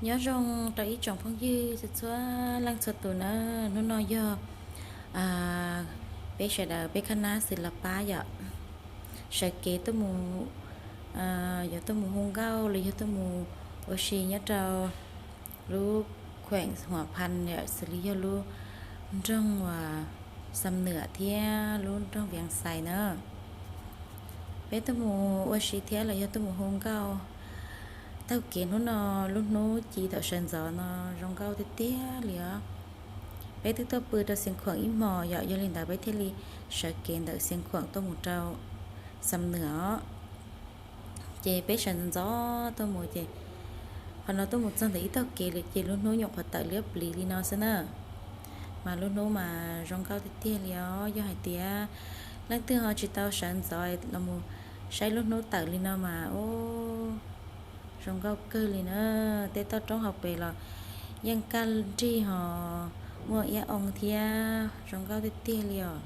Nyob zoo rau ib tsoom phooj ywg txhua leej txhua tus na, hnub no yog peb sawv daws peb khab nab xws los pab yom, sawv kev tuaj mus, yuav tuaj mus hu nkauj los yog tuaj mus ua si nyob rau lub khueem Huam Phas yom, xws li yog lub nroog uas Xam Nwam thiab lub nroog Vias Xais na. Peb tuaj mus ua si thiab los yog tuaj mus hu nkauj. Taug kev hnub no, lub hnub ci thaum sawv ntxov no zoo nkauj tiag tiag li os. Peb twb tuaj pw rau Xiav Khuam ib hmos yom, yog li ntawd peb thiaj li sawv kev ntawm Xiav Khuam tuaj mus rau Xam Nwam os. Ces peb sawv ntxov ntxov tuaj mus ces qhov no tuaj mus txog ntawm ib taug kev lawm ces lub hnub nyuam qhuav tawm liab pliv li no xwb na. Mas lub hnub mas zoo nkauj tiag tiag li os. Yog hais tias leej twg ho tsis tau sawv ntxov los mus saib lub hnub tawm li no mas ub, zoo nkauj kawg li na. Tej toj roob hauv pes los yeej kaj nrig ho muaj iab oo thiab zoo nkauj tiag tiag li os.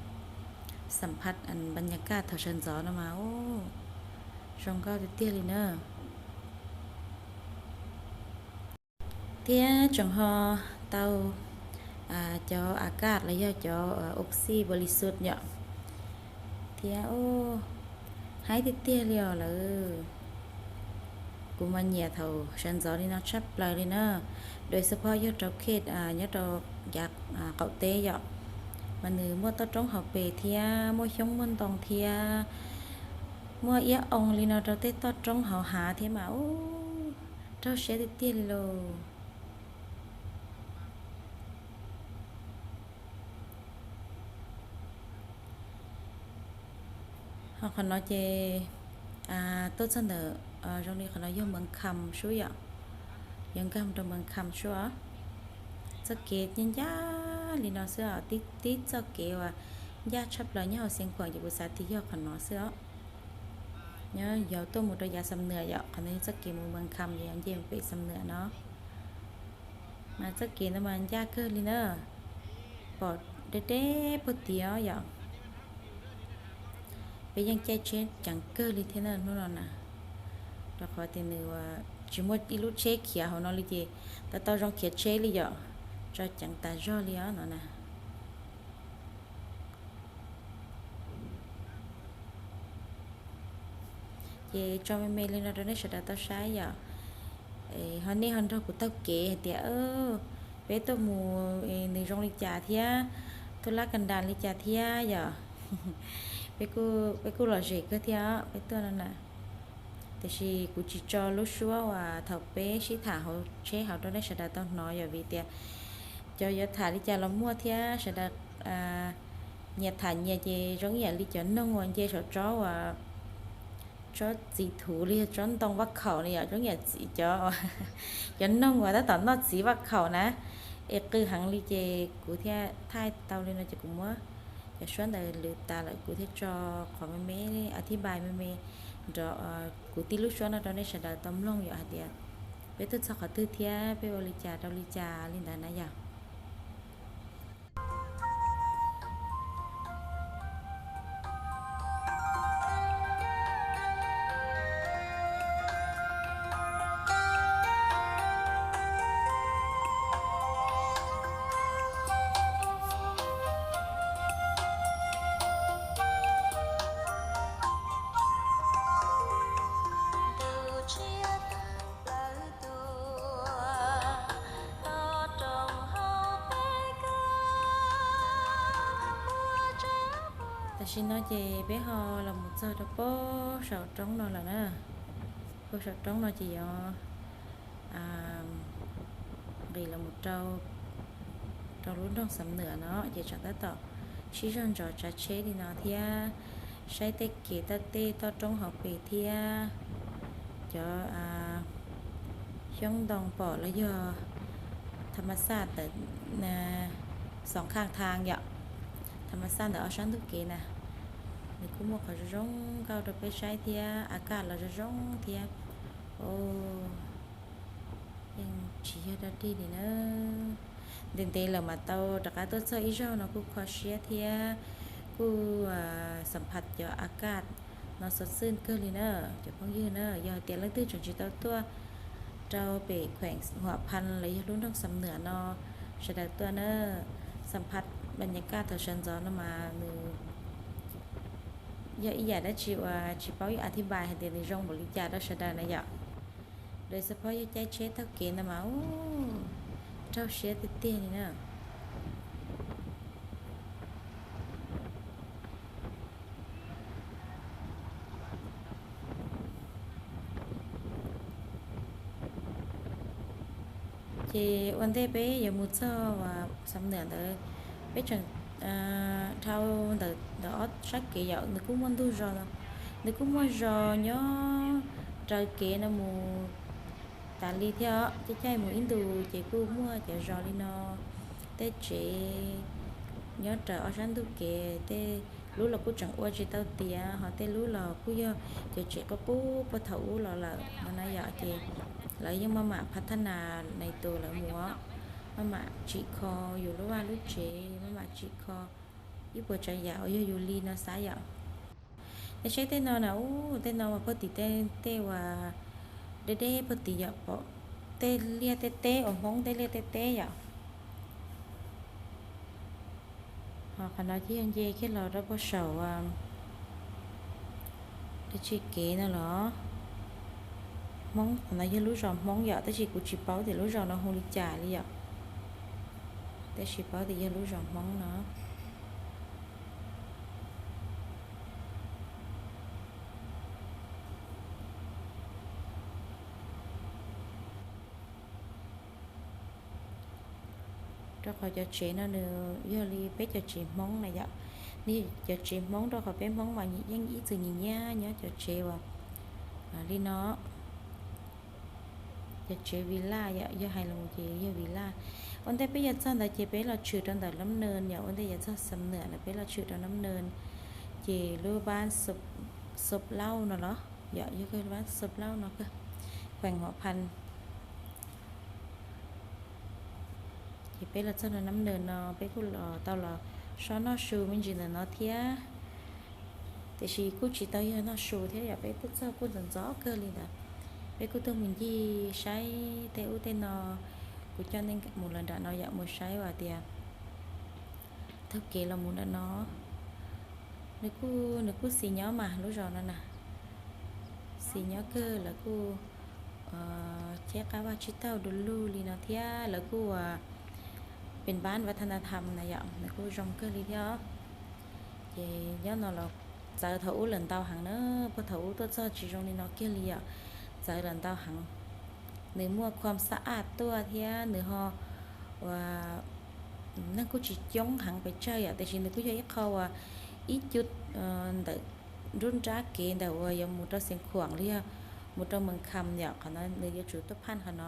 Xam phaj npas nyas kaj thaum sawv ntxov no mas ub, zoo nkauj tiag tiag li na. Thiab tseem ho tau cov a kaj los yog cov oxy bos lis xus yom. Thiab haib tiag tiag li os lawm. Kuv mas nyiam thaum sawv ntxov li no tshaj plaws li na. Dua xab phob yog rau khej nyob rau yav qaum teb yom, mas nws muaj toj roob hauv pes thiab muaj xyoob muaj ntoo thiab muaj iab oo li no rau tej toj roob hauv hav thiab mas ub, raug siab tiag tiag li lauj. Ho qhov no ces tuaj txog ntawm, zoo li qhov no yog Mees Kham sub yom, yog nkag rau Mees Kham sub os. Txoj kev ncaj ncaj li no xwb os, tib txoj kev uas ncaj tshaj plaws nyob hauv Xiav Khuam ces kuv xav tias yog qhov no xwb os. Nyob yog tuaj mus rau yav Xam Nwam yom, qhov no yog txoj kev mus Mees Kham ces yog nce mus pem Xam Nwam no. Mas txoj kev no mas ncaj kawg li na, pom deb deb puag tid os yom. Peb yeej caij tsheb ceev kawg li thiab na hnub no na, rau qhov tias nws tsis muaj ib lub tsheb khiav hauv no li ces tau tau zoo khiav tsheb li yom, tso ceev tas zog li os no na. Ces tso me me li no rau nej sawv daws tau saib yom. Ho nej ho nrog kuv taug kev hais tias peb tuaj mus nws zoo li cas thiab, tuaj lab kas das li cas thiab yom. Peb kuj lom zem kawg thiab peb tuaj no na. Tiam sis kuv tsis tso lub suab uas thaum peb sib tham hauv tsheb hauv rau nej sawv daws tau hnov yom, vim tias cov yuav tham li cas los muaj thiab sawv daws nyias tham nyias ces zoo ib yam li cov noog uas nce saum tsob uas tsob txiv thuv li yog tsob ntoo vaj khaum na yom, zoo ib yam cov, cov noog uas tab tom noj txiv vaj khaum na, es qw heev li ces kuv thiaj thaij tau li no ces kuv muab cov suab ntawd lwv tas lawm kuv thiaj tso qhov me me, a thib npai me me nrov kuv tij lub suab no rau nej sawv daws tau mloog yom, hais tias peb tuaj txog qhov twg thiab peb ua li cas rau li cas li ntawd na yom. Tam sim no ces peb ho los mus txog rau pem saum roob no lawm na. Pem saum roob no ces yog nqis los mus rau lub nroog Xam Nwam no ces tseem tab tom sib zog ntsos tsav tsheb li no thiab saib tej kev toj tej toj roob hauv pes thiab cov xyoob ntoo pom los yog tha ma xaj ntawm xoom khaj tha yom, tha ma xaj ntawm ob sab ntug kev na, nws kuj muaj qhov zoo zoo nkauj rau peb saib thiab a kaj los zoo zoo thiab. Yeej tsis yog dog dig li na. Ntev ntev lawm mas tau rov qab tuaj txog ib zaug no kuj kho siab thiab kuj xam phaj cov a kaj no xov xwm kawg li na. Cov phooj ywg na, yog hais tias leej twg tseem tsis tau tuaj rau pem khueem Huam Phan los yog lub nroog Xam Nuam no sawv daws tuaj na. Xam phaj npa nyas kaj thaum sawv ntxov no mas nws yog ib yam dab tsi uas tsis paub yuav a thib npais hais tias nws zoo npaum li cas rau sawv daws na yom. Lawv xab phob yog caij tsheb taug kev ntawd mas raug siab tiag tiag li na. Ces ua ntej peb yuav mus txog Xam Nuam ntawd, peb tseem dhau ntawm ob sab kev yom, nws kuj muaj ntug zos, nws kuj muaj zos nyob raws kev no mus tas li thiab os. Caij caij mus ib ntus ces kuj muaj cov zos li no, tej tsev nyob raws ob sab ntug kev, tej lub los kuj tseem ua tsis tau tiav, ho tej lub los kuj yog cov tsev qub qub puag thaum ub los lawm no na yom. Ces lawv yeej maj mam phav thab nas nais tus lawv mus, maj mam tsim kho yus lub vaj lub tsev, maj mam tsim kho ib puas tsav yam uas yog yus li no xav yom. Nej saib tej no na, ub, tej no mas puag tim tej uas deb deb puag tim yom, pom tej liaj tej teb uas Hmoob tej liaj tej teb yom. Ho qhov no ces yog nce kiag los rau puag saum dab tsi kev no los Hmoob, qhov no yog lub zos Hmoob yom, tab sis kuv tsis paub tias lub zos no hu li cas li yom, tab sis paub tias yog lub zos Hmoob no. Rau qhov cov tsev no nws yog li peb cov tsev Hmoob na yom, nws yog cov tsev Hmoob rau qhov peb Hmoob mas yeej ib txwm nyiam nyiam nyob cov tsev uas li no. Cov tsev villa yom, yog hais los ces yog villa. Ua ntej peb yuav txog ntawd ces peb los tshwm rau ntawm Nab Nees yom, ua ntej yuav txog Xam Nuam lawm peb los tshwm rau Nab Nees. Ces lub pab Xub Lauj no los yom, yog pab Xub Lauj no kawg, khueem Huam Phan. Ces peb los txog rau Nab Nees no peb kuj los tau los so noj su me ntsis ntawm no thiab. Tiam sis kuj tsis tau yog noj su thiab yom, peb tuaj txog kuj ntxov ntxov kawg li ntawd. Peb kuj tuaj mus ncig saib tej ub tej no, kuv coj nej mus los nram no yom, mus saib uas tias taug kev los mus nram no. Nws kuj, nws kuj xis nyob mas lub zos no na, xis nyob kawg, lawv kuj cheb qab vaj tsib taug du lug li no thiab lawv kuj uas pes npab vaj thab nab tham na yom, nws kuj zoo kawg li thiab. Ces nyob no los txawv thaum ub lawm ntau heev na, puag thaum ub tuaj txog tsis zoo li no kiag li yom, txawv lawm ntau heev. Nws muaj khuam xab aj tuaj thiab nws ho uas neeg kuj tsis coob heev pes tsawg yom, tiam sis nws kuj yog ib qho uas ib cub ntawm nruab nrab kev ntawm uas yuav mus rau Xeev Khuam los yog mus rau Mees Kham yom, qhov no nws yuav tsum tuaj phaj qhov no.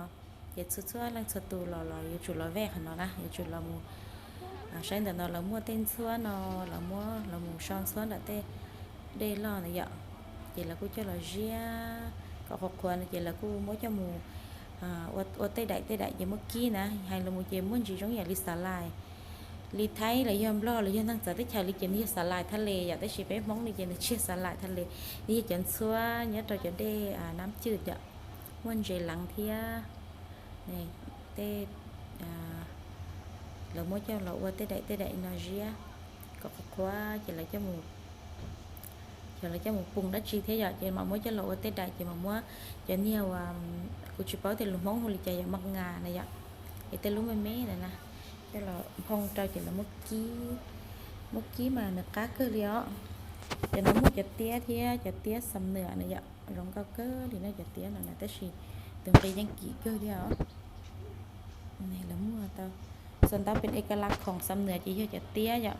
Ces txhua txhua leej txhua tus los los yuav tsum los vej qhov no na, yuav tsum los mus saib ntawm no lawv muaj tej ntxhuab no, lawv muab los mus so ntxhuab ntawm tej dej loj na yom. Ces lawv kuj coj los ziab kom qhuav qhuav no ces lawv kuj muab coj mus ua tej daim tej daim ces muab kib na, hais los mus ces muaj ntsis zoo yam li xav lais. Li Thaib los yog Nplog los yog neeg txawv teb chaws li ces nws yog xav lais thaj les yom, tab sis peb Hmoob li ces nws tsis yog xav lais thaj les, nws yog cov ntxhuab nyob rau cov dej nab cwj yom, muaj ntses leev thiab. Tej lawv muab coj los ua tej daim tej daim no ziab kom qhuav qhuav ces lawv coj mus, ces lawv coj mus poo dab tsi thiab yom, ces mam muab coj los ua tej daim ces mam muab cov niag uas kuv tsis paub tias lus Hmoob hu li cas yom, maj nga na yom, es tej lub me me na na, coj los nphoo rau ces lawv muab kib, muab kib mas nws qab kawg li os. Ces no muaj cov tiab thiab, cov tiab Xam Nuam na yom, zoo nkauj kawg li no cov tiab no na, tab sis tus nqi yeej kim kawg thiab os. Lawv muaj tau xa ntaub pes e ka la khoom Xam Nuam ces yog cov tiab yom,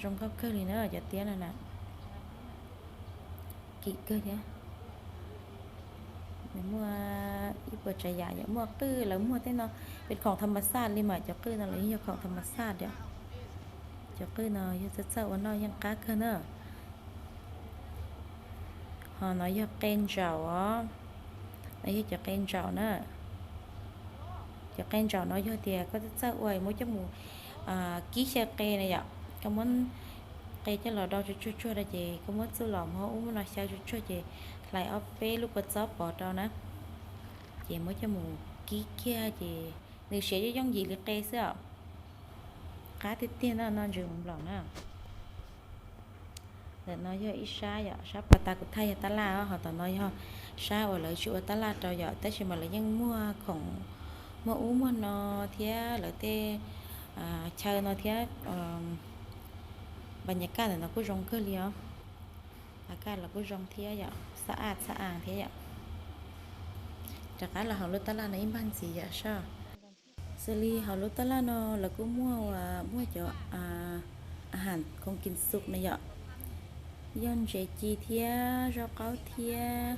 zoo nkauj kawg li na cov tiab no na, kim kawg thiab. Nws muaj ib puas tsav yam yom, muaj qwj, lawv muag tej no pes khoom tham mas xaj li mas cov qwj no los yeej yog khoom tham mas xaj yom. Cov qwj no yog txawj txawj ua noj yeej qab kawg na. Ho no yog qe ntsaum os, no yog cov qe ntsaum na. Cov qe ntsaum no yog tias koj txawj txawj ua muab coj mus kib xyaw qe na yom, koj muab qe coj los do tsuag tsuag tsuag rau ces koj muab txuj lom muab ub muab no xyaw tsuag tsuag ces hlais ob peb lub kua txob pov rau na. Ces muab coj mus kib kiag ces nws siav yooj yooj yim li qe xwb os. Qab tiag tiag no, no ntsws nplaum na. Ntawm no yog ib sab yom, sab pas tas kuv thaij yog tab laj os, ho tom no yog sab uas lawv tsis ua tab laj rau yom, tab sis mas lawv yeej muag khoom muag ub muag no thiab lawv tej chaw no thiab. Npas nyas kaj ntawm no kuj zoo kawg li os. Nyas kaj los kuj zoo thiab yom, xab aj xab aj thiab yom. Rov qab los hauv lub tab laj no ib npag ntxiv yom soj. Xws li hauv lub tab laj no lawv kuj muaj, muaj cov a has khoom kis xum na yom, yog ntses ci thiab zaub qaub thiab.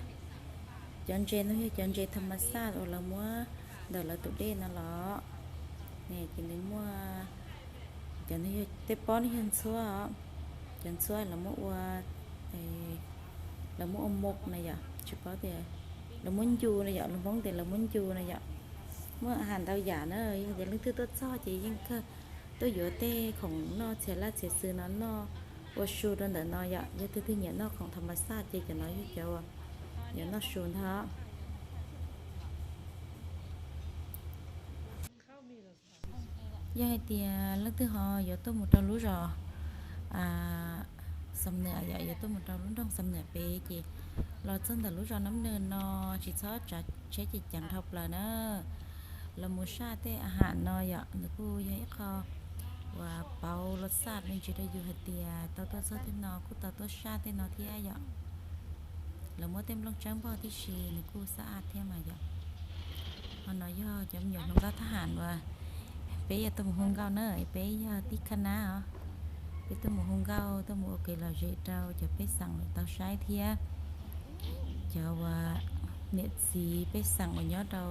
Cov ntses no yog cov ntses tham mas xaj uas lawv muab ntawm lawv tus dej no los. Ces nws muaj cov no yog tej pob no yog ntxhuab os, cov ntxhuab lawv muab ua, lawv muab ua mok na yom, tsis paub tias lawv muab ncu na yom, lus Hmoob tias lawv muab ncu na yom. Muaj a has ntau yam na, yog tias leej twg tuaj txog ces yeej kawg tuaj yuav tej khoom noj txhia laj txhia xwm no noj ua su rau ntawm no yom. Yog tus twg nyiam noj khoom tham mas xaj ces cov no yog cov uas yuav noj su ntag. Yog hais tias leej twg ho yuav tuaj mus rau lub zos Xam Nwm yom, yuav tuaj mus rau lub nroog Xam Nwm pem ces los txog ntawm lub zos Nab Nws no tsis txhob tsav tsheb ceev ceev dhau plaws na. Los mus saj tej a has no yom, nws kuj yog ib qho uas pauv los xaj me ntsis rau yus hais tias tau tuaj txog tej no kuj tau tuaj saj tej no thiab yom. Lawv muab tej nplooj tsawb npog tib si nws kuj xab aj thiab mas yom. Ho no yog cov me nyuam hluas nkauj thab ham uas peb yuav tuaj mus hu nkauj na, peb yog tib khab nab os. Peb tuaj mus hu nkauj, tuaj mus ua kev lom zem rau cov pej xeem tau saib thiab cov uas niam txiv pej xeem uas nyob rau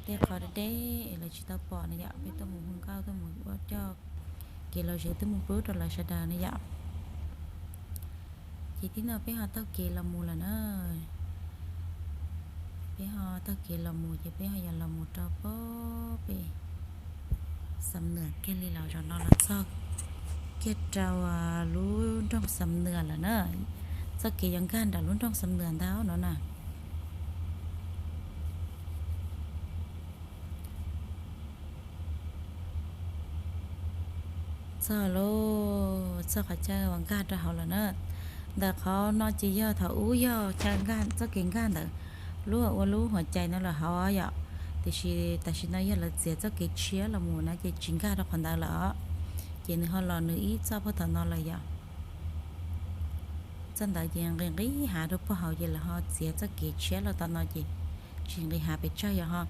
tej qhov deb deb es lawv tsis tau pom na yom. Peb tuaj mus hu nkauj, tuaj mus ua coj kev lom zem tuaj mus pub rau lawv sawv daws na yom. Ces tib no peb ho taug kev los mus lawm na. Peb ho taug kev los mus ces peb ho yuav los mus rau pem Xam Nwm kiag li los zaum no los txog kiag rau lub nroog Xam Nwm lawm na. Txoj kev yuav nkag nram lub nroog Xam Nwm ntag no na. Txog lauj, txog qhov chaw uas nkag rau hauv lawm na. Ntawm qhov no ces yog thaum ub yog chaw nkag, txoj kev nkag ntawm lub ua lub huam cai no lawm hauv yom. Tiam sis tam sim no yog lawv txiav txoj kev tshiab los mus na ces tsis nkag rau qhov ntawd lawm os. Ces nws ho los nws ib txoj puag tom no lawm yom. Txoj ntawd ces nqis nqis hav rau puag hauv ces lawv ho txiav txoj kev tshiab los tom no ces tsis nqis hav pes tsawg yom ho.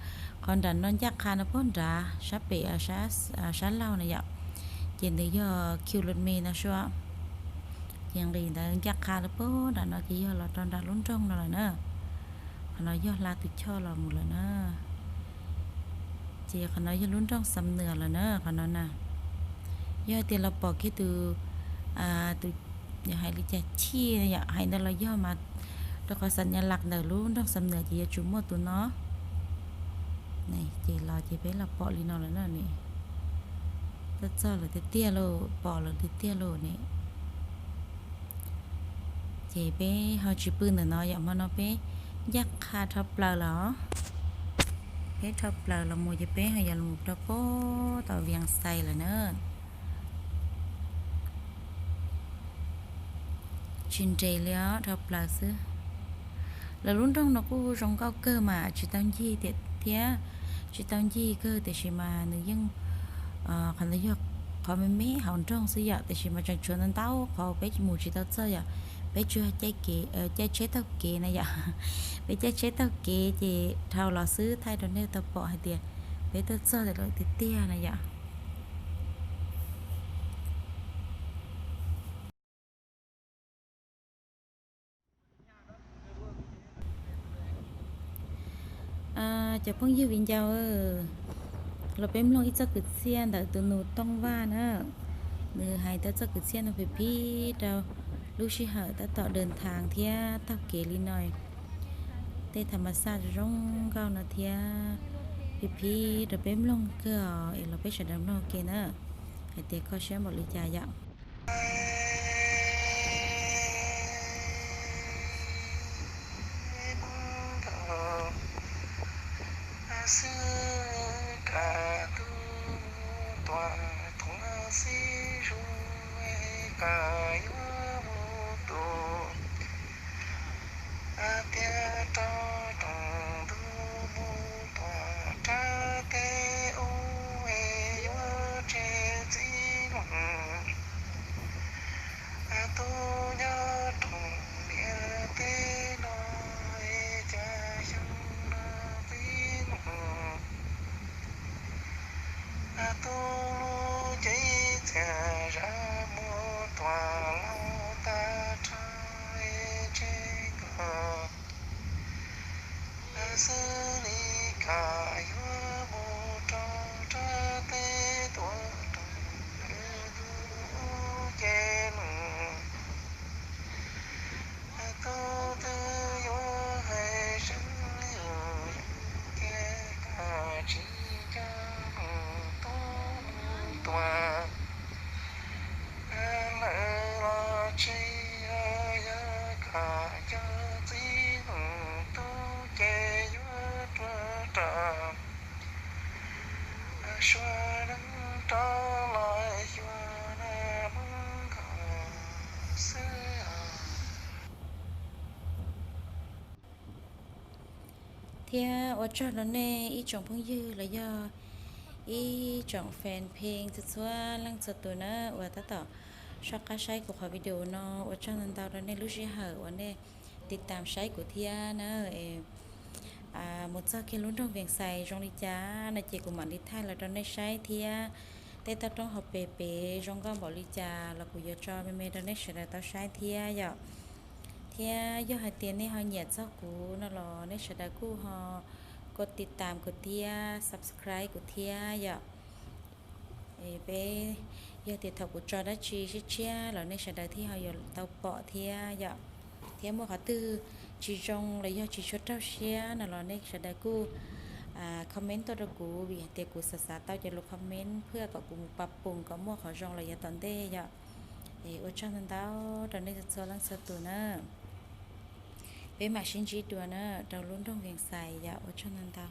Qhov nram no ncaj qha no puag nrad sab pem, sab laug na yom. Ces nws yog kiu lus me no sua. Ces nqis ntawd ncaj qha lawm puag nram no ces yog los rau nram lub nroog no lawm na. Qhov no yog hla tus choj los mus lawm na. Ces qhov no yog lub nroog Xam Nwm lawm na, qhov no na. Yog tias los pom kiag tus, tus hais li cas chij yom, hais ntawd los yog mas rau qhov xam nyas laj ntawm lub nroog Xam Nwm ces yuav tsum muaj tus no. Ces los ces peb los pom li no lawm na ne. Tuaj txog lawm tiag tiag lauj, pom lawm tiag tiag lauj ne. Ces peb ho tsis pw ntawm no yom, hmo no peb ncaj qha dhau plaws lawm os. Peb dhau plaws los mus ces peb ho yuav los rau puag tom Vias Xais lawm na. Tsis nres li os, dhau plaws xwb. Lawv lub nroog no kuj zoo nkauj kawg mas tsis tau ncig thiab, tsis tau ncig kawg tiam sis mas nws yeej, qhov ntawd yog qhov me me hauv nroog xwb yom, tiam sis mas tseem tshuav ntau ntau qhov peb mus tsis tau txog yom. Peb tsuas caij kev, caij tsheb taug kev na yom. Peb caij tsheb taug kev ces dhau los xwb, thaij rau nej tau pom hais tias peb tuaj txog lawm tiag tiag na yom. Cov phooj ywg viv ncaus, los peb mloog ib txoj kwv txhiaj ntawm tus nus Tooj Vaj na. Nws hais tau txoj kwv txhiaj no phem phib rau lub sij hawm tab tom dawm thav thiab taug kev li no. Tej tham mas xaj zoo nkauj no thiab, phem phib rau peb mloog kawg os, es los peb sawv daws mloog ua ke na, hais tias kho siab npaum li cas yom. Tias rau rooj ntuj mus tuam rab teb ub es yuav tseg txij loos. Tub nyob rooj niam teb no es cas xyoo no txij loos. Tub lub cev txias zam mus tuam laus tag nrho es tseg koj xwb li. Koj yuav mus rau rab teb tuam rooj ntuj ub ces mus. Tub twb yuav hais seev yus yus tias koj tsis nco mus tub mus tuam lawm los tsis yog, yog koj nco txij mus tub ces yuav tuag rau suav neeg rov los xyuas na Hmoob nkaus xwb. Thiab ua tsaug rau nej ib tsoom phooj ywg los yog ib tsoom fan page txhua txhua leej txhua tus na uas tab tom soj qab saib kuv qhov video no. Ua tsaug ntau ntau rau nej lub sij hawm uas nej tiv tam saib kuv thiab na. Mus txog kiag lub nroog Vees Xais zoo li cas no ces kuv mam li thaij los rau nej saib thiab. Tej toj roob hauv pes pes zoo nkauj npaum li cas los kuv yuav tso me me rau nej sawv daws tau saib thiab yom. Thiab yog hais tias nej ho nyiam txog kuv no los nej sawv daws kuj ho koj tiv tam kuv thiab subscribe kuv thiab yom. Peb yog tias thaum kuv tso dab tsi tshiab tshiab los nej sawv daws thiaj ho yuav tau pom thiab yom. Thiab muaj qhov twg tsis zoo los yog tsis tshua raug siab no los nej sawv daws kuj comment tuaj rau kuv vim hais tias kuv xav xav tau cov lus comment phwj kom kuv mus pas pum kom muaj qhov zoo los yav tom ntej yom. Ua tsaug ntau ntau rau nej txhua leej txhua tus na. Peb mam sib ntsib dua na rau lub nroog Vees Xais yom. Ua tsaug ntau ntau.